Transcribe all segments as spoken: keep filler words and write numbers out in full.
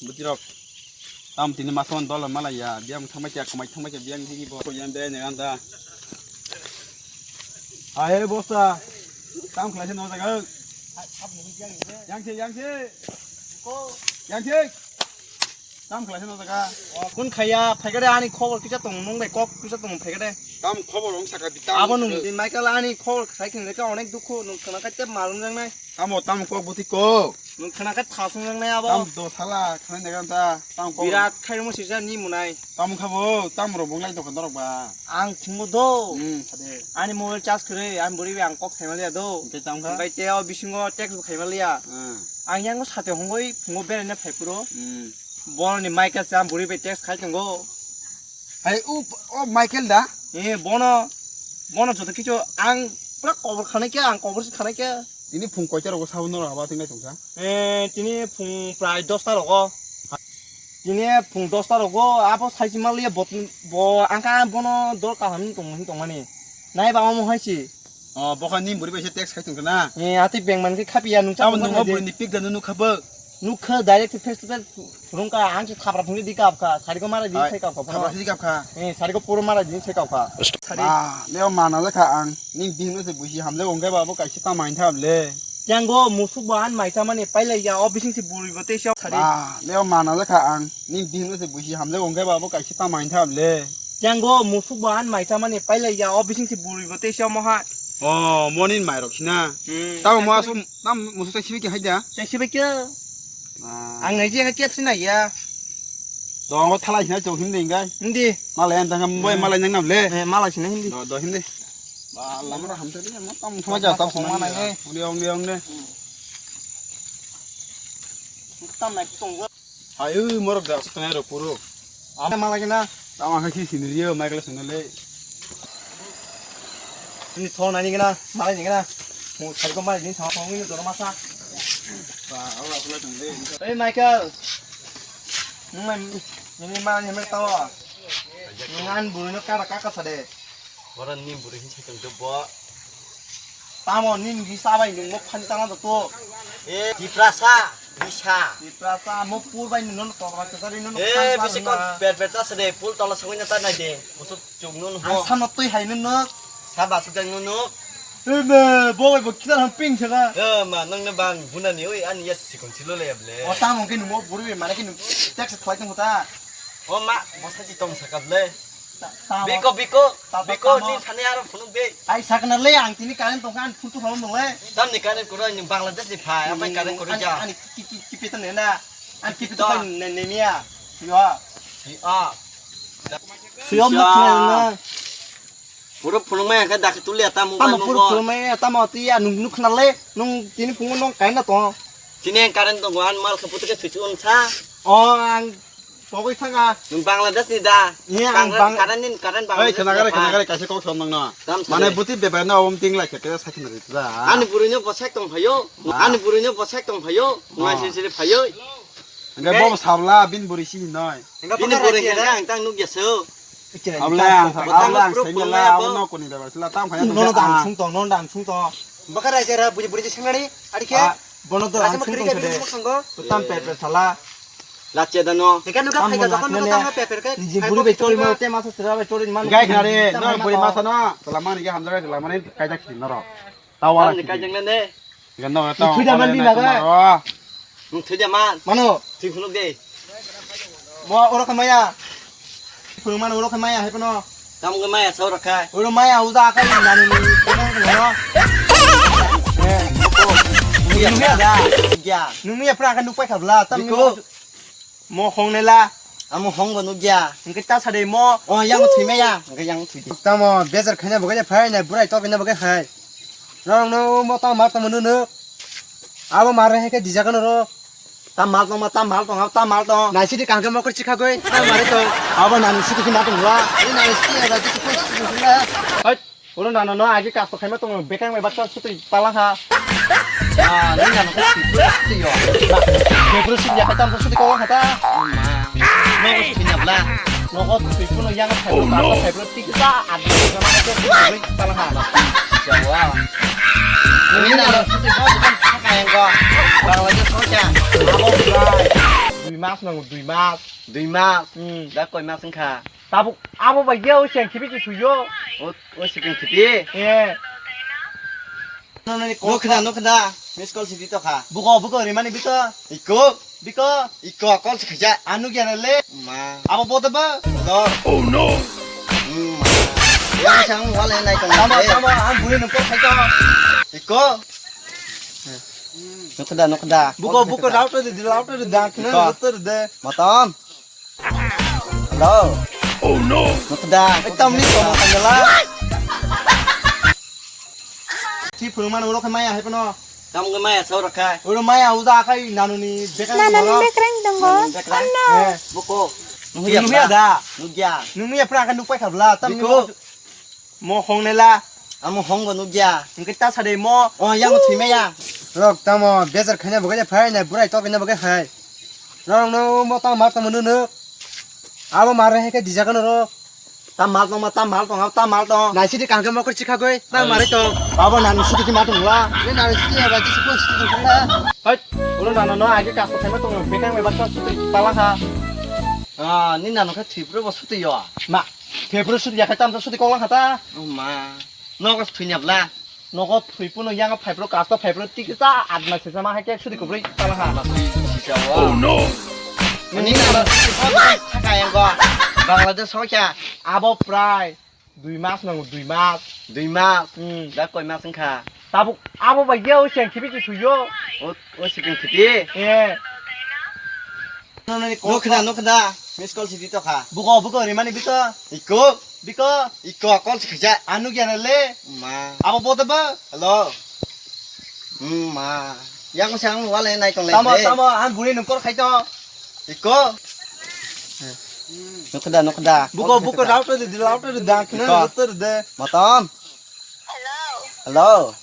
Butirok. Tam tini mason dola malaya. Biang thangma kya, kumai thangma kya, biang digi bo. Yang de ne ganda. Ahe bosta. Tam khlai se no jaga. Yang se, yang se. Yang se. Tam khlai se no jaga. Kun khaya, phaikade ani khobor kisa tong, nung bai kok kisa tong phaikade. Tam khobor wng saka bitam. Abo nung di Michael ani khobor khai khin reka onek dukhu, nung khna khai te malum jang nai. Tamo, tamo kok buti ko. Nung khna khai thasung jang nai abo. Tam do sala, khna ne gan ta, tam kok. Birat khai mo sisa ni munai. Tam khabo, tam ro bonglai dokan dorok ba. Ang thungo do. Hmm, sade. Ani mobile charge kre, ani buri ang kok thai maliya do. Tei tam kha? Bai te o bisingo text bo khai maliya. Hmm. Ang yang sate hongoi, phungo bere ne phai puro. Hmm. Boroni Michael cham buri bai text khai tongo. Hai, u, o Michael da? Eh, bono, bono joto kichu ang pura kobor khanai khe, ang kobor se khanai khe. Tini phung koita rogo sabo noro haba tinglai tongsa? Eh, tini phung prai dosta rogo. Tini phung dosta rogo, abo saisi maliya bot-, bo, angka bono dol kaham tong, tongmani. Nai ba omo hai si. Oh, bokha ni buri bai se text khai tongkha na? Eh, ati beng man khe khapiya nung. Tamo chakma nungo nai de. Buri ni pic da nunu khabak. Nukha direct face to face phurungkha, ang se thapra phungni di kapkha, sariko mara di. Hai, sai kapkha phano. Thapra phungni di kapkha. Eh, sariko puro mara di sai kapkha. Sari. Ba, leo mana jakha ang. Ning bihingno se buisi hamle ongkhe ba bo kaisa tama hintha hamle. Yango musuk bo an maisa mani pailai ya, o bising se buri bo teisa sari. Ba, leo mana jakha ang. Ning bihingno se buisi hamle ongkhe ba bo kaisa tama hintha hamle. Yango musuk bo an maisa mani pailai ya, o bising se buri bo teisa moha. Oh, monin mairok sina. Hmm. Tamo mo asum, tam musuk sai sibi khe haida? Sai sibi khe? Ah. Ang nai je khe kep sinai ya. Dongo thalai sina chok hindi engkai. Hindi. Malai ang tangka mbai malai nang nam le. Eh, malai sina hindi. Do, do hindi. Ba, lamra hamsa di, mo tam thama ja, tam thama ja. Ong de, ong de, ong de. Tam nai tong. Hai, ui, morok da, sa tong ro puro. Ama malai na. Tama khe si siniriyo, Michael songole. Ni thon ani gana, malai ni gana. Mo sai ko malai ni thon thon ni dor masa. Ba, ala kula tong de. Ei Michael. Nung mai, nung mai malai ni tawa. Nung an buru no kara kaka sade. Ora ni buru hin sai tong de bo. Tamo ni ni sabai nung mo phani tana to. E, Tiprasa, bisa. Tiprasa, mo pur bai nung no to ba kesari nung. E, phani bisi tana kon na. Per per ta sade, pul tola songoi na ta nai de. Mo to Chuk nun ho. Ang sama twi hai nun nuk. Saba sujak nun nuk. Ebe, bo bai bo kitar ham ping saka. Eh, ma, nang na bang, buna ni, oi, ani ya sikon silo le able. O tamo ke numo buru be, mana ke nu, tek sa khwai tong ta. O ma, bo sa ji tong saka ble. Ta, ta. Biko, biko, ta, ta, biko, tamo. Ni thani aro phunuk be. Ai sakna le, ang tini current tong kan, phun tu phone mong le. Tam ni current kuro, ni Bangladesh ni phai, apa current kuro ani, ja. Ani ki, ki, ki, ki petan ne na. An ki petan ne, ne, ne, ya. Yo. Si a. Siyom nukna. Puro phunukmaya khe dakhe tulia tamo. Tamo puro phunukmaya tamo tiya nung nukna le nung tini phungo nung kaina to. Tini ang current tongo an mal khe putuke switch on sa. O ang togoi thanga. Nung Bangladesh ni da. Iya, ang Bang- current ni current Bangladesh. Oi, khena gare, khena gare, kaisa kok som nang no. Mane buti bebe na om ting lai khe te sakhin ri da. Ani burui no bosek tong phayo. Ani burui no bosek tong phayo. Ngai siri siri phayo. Hingke bo sabla bini buri si hinoi. Bini buri hingke ang tang nukya so. Abla ang, abla ang sai mela abo nokoni beba sila tang phaya. Nono dan sung tong, nono dan sung tong. Bakar aja ra buri buri je sengari, ari ke. Bono to ang sung tong sede. Tam per per sala. Lache dano. Hingke nuka phai ka dokon nuka tang per per ke. Ni buri be chori ma te masa sira be chori ma. Gai khare, no buri masa no. Sala mani ke hamjara sala mani kaijak sini noro. Tawara. Ni kaijak ne. Ganda tong. Thui da man di naga. Nung thui da man. Mano. Thui phunuk de. Mo oro khe maya. Phunuk mano oro khe maya hai phano. Tam khe maya sa oro khe. Oro maya uda khe nani ni. Nung ya da. Ya. Nung ya pra khe nuk pai khabla. Tam ni. Mo hong nela. Amo hong bo nukya. Hingke ta sade mo. O, yang thwi maya. Hingke yang thwi di. Tamo bejar khaina bo khe phai na burai to khaina bo khe hai. Rong no mo ta mar tamo nunu. Abo mar he ke dijak no ro. Ta mal tong ma, ta mal tong, ta mal tong. Nai sidi kangke mo kor chikha goi. Ta mar to. Abo nani sidi ki ma tong wa. Ni nani sidi ya ba sidi ko sidi sidi. Hai. Ulo nano no agi kasto khaima tongo bekang bai baksa sutwi pala ha. Ah, ni nano ko sutwi sutwi yo. Bebro sutwi ya khatam sutwi ko khata. Ma. No ko sutwi na bla. No ko sutwi ko no yang khai. Oh, no. Khai bro tik sa adi ko ma ko sutwi pala ha. Jawa. Ni nano sutwi ko bukan kaya ko. Bangladesh ko kya. Abo bra. Dui mas nango, dui mas. Dui mas. Hmm. Da koi mas wngkha? Tabuk abo bai ya o seng khibi ki thuyo. O, o seng khibi? Eh. Nokna, nokna. Miss call sidi to kha. Buko, buko, rimani bito. Iko. Biko. Iko, call si khaja. Anu gyan le. Ma. Abo bote ba? Do. Oh no. Hmm, ma. Ya sang wale nai tong. Tamo, tamo, ang buri nungko khaito. Iko. Nokda, nokda. Buko, buko, router de, router de, dak na, router de. Matam. Hello. Oh no. Nokda. Ekdam ni tong kanyala. Si phung mano oro khe maya hai pano. Tam ge maya sao rakha. Oro maya uda khai nanuni bekrang. Nanani bekrang tongo. Nanani bekrang. Oh no. Eh. Buko. Nungya da. Nungya. Nungya pra kan nupai khabla. Tam ni. Mo hong nela. Amo hong bo nukya. Hingke ta sade mo. O yang thwi maya. Rok tamo bezar khaina bagwi phai na burai to khaina bagwi hai. Rok no mo ta mar tamo nunu. Abo mar he ke dijak no ro. Ta mal tong ma, ta mal tong, ta mal tong. Nai sidi kangke mo kor chikha goi. Ta mari to. Abo nan sidi ki ma tong la. Ni nan sidi ya ba ji sidi tong la. Hai, ulo nana no age kas ko thema tong bekang me baksa sidi pala kha. Ah, ni nano kha thwi pro bo sidi yo. Ma, thwi pro sidi ya kha tam sidi kok la kha ta. Oh ma. Nogo thwini abla. Nogo thwi puno yang phai pro kasta phai pro tik sa adma se sama hai ke sudi kubri tala ha. Oh no. Ni na thaka yang go. Bangladesh ho kya? Abo prai dui mas nango, dui mas. Dui mas. Hmm. Da koi mas wngkha? Tabuk abo bai ya o seng khibi ki thuyo. O, o seng khibi? Eh. Nokna, nokna. Miss call sidi to kha. Buko, buko, rimani bito. Iko. Biko. Iko, call si khaja. Anu gyan le. Ma. Abo bote ba? Hello. Hmm, ma. Yang ko sang wale nai tong le. Tamo, tamo, ang buri nung call khai to. Iko. Nokda, nokda. Buko, buko, router de, router de, dak na, router de. Matam. Hello.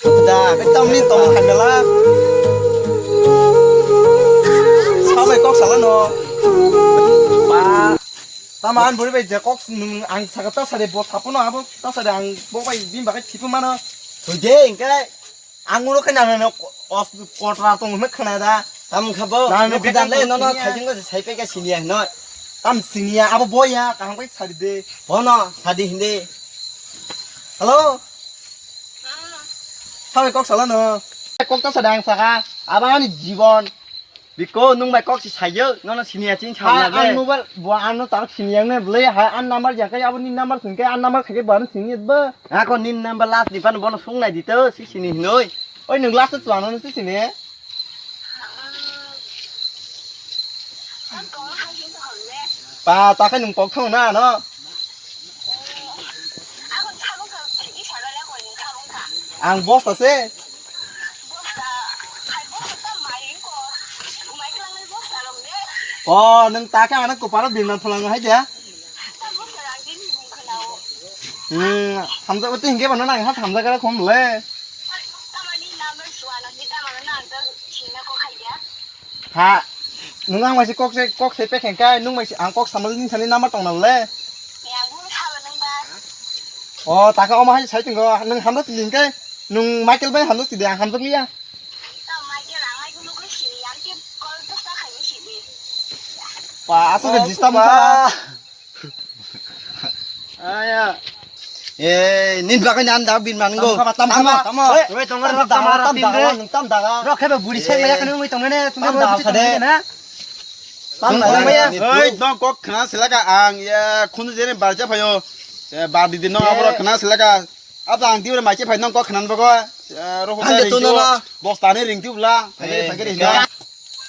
Da, ekdam ni tong khandala. Sabai kok sala no. Ba. Taman buri bai je kok nung ang saka ta sare bo thapono abo ta sare ang bo bai bim bagai thipu mano. Thoi de engke. Ang uro khe nang nang os kotra tong hwnwi khna da. Tam kha bo. Nang nang nokhe dan le nono thaijing ko sai pe ka siniya hwnwi. Tam siniya abo boya kaham kai sadi de. Bono sadi hindi. Hello. Sabai kok sala no. Kok ta sada ang saka. Aba ani jibon. Biko, nung bai kok si sayo, nono siniya chini. Hai, ang mobile, bo ano tarok siniya ne, bwlai hai, an number ya kai, abo ni number sung kai, an number khai kai, bo ano siniya ba. Ako ni number last ni pan bono sung nai dito, si sini hinoi. Oi, nung last tu ano si sini. Pa, ta kai nung kok thong na, no? Ang bosta se. O, nung ta khe ano kuparo bimna phalango hai de. Hmm, hamjak bati hingke bano nang ha hamjak gara khum le. Ha, nung ang maisi kok se, kok se pek hengkai, nung maisi ang kok samal ni sani nama tong na le. O, ta khe omo hai sai tongo, nung hamjak tini hingke, nung Michael bai hamjak tidi, ang hamjak liya. Pa, asal ke disturb wngkha. Aya. Eh, nin bagwi nan da bin man go. Tamo, tamo, tamo. Oi, tong tam daga, tam daga, tam daga. Rok khebe buri se maya khanu ngi tong ne, tong ne, tam daga, buri se tong ne na. Tam daga maya. Oi, no kok khna selaka ang ya khunu jene barja phayo. Eh, ba didi no abro khna selaka. Abo ang diure mai khe phai nang kok khnan bago. Rohok ang de ringtio, tono la. Bostani ringtio bla. Phai phai ringtio.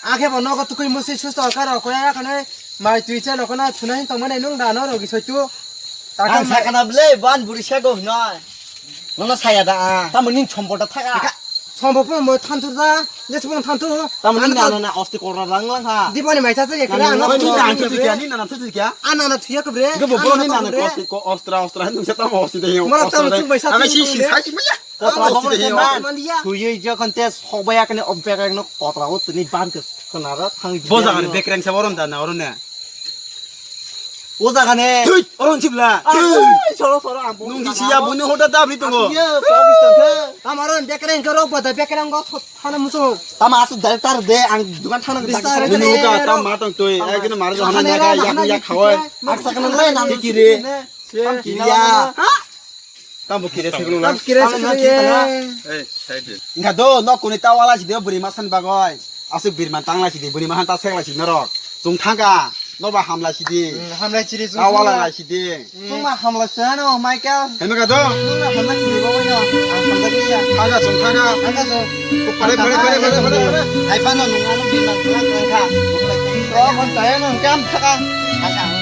Ang khe bo nogo tukui musi susto karo koya khane mai twi cha lokona thuna hin tongmani nung da no rogi soitu. Ang sakana ble ban buri sego hinoi. Nono saya da a. Tamo ning chombo da thaga. Chombo pun mo thantur da. Jesbong thantu. Tamni nana na osti korra rang lang ha. Diboni mai thasa ye kra ano. Ni nana thuti kya, ni nana thuti kya? Ana na thuya ko bre. Go bo ni nana ko osti ko ostra ostra nung sa tamo osti de yo. Mara tamo chung bai sa. Ana si si sa si maya. Kotra bo se man dia. Thuyi jokhon te sok bai akne ompek ekno kotra o tini ban ke khna ra thang. Bo jaga ni bekreng sa boron da na orone. O jaga ne. Tui, oron sibla. Ai, soro, soro, ang Nung di siya buni hoda dabri tongo. Iya, pokis tongkhe. Tamaron bekreng ke rok bada bekreng go thot thana muso. Tama asu director de ang dukan thana Bistar Nunu ka tam ma tong tui. Ai kino mar hana ya ya ya khawai. Ak sakana lai nam Kiri. Kiriya. Tam bo kire segulu na. Kire segulu ye. Ei, side. Inga do no kuni ta wala sidi buri masan bagoi. Asuk birman tang lai sidi buri mahan ta sek lai sidi norok. Sung thangka. No ba ham lai sidi. Hmm, ham lai sidi, sung Ta wala thangka. Lai sidi. Sung ma ham lai sana no Michael. Heme ka do. Sung ma ham lai sidi bo no. Ang ham lai sidi ya. Thaga sung thaga. Thaga sung. Pare pare pare pare pare. Ai pa no nung ano birman tang tang kha. Oh, kon tayo no kam thaka. Thaga.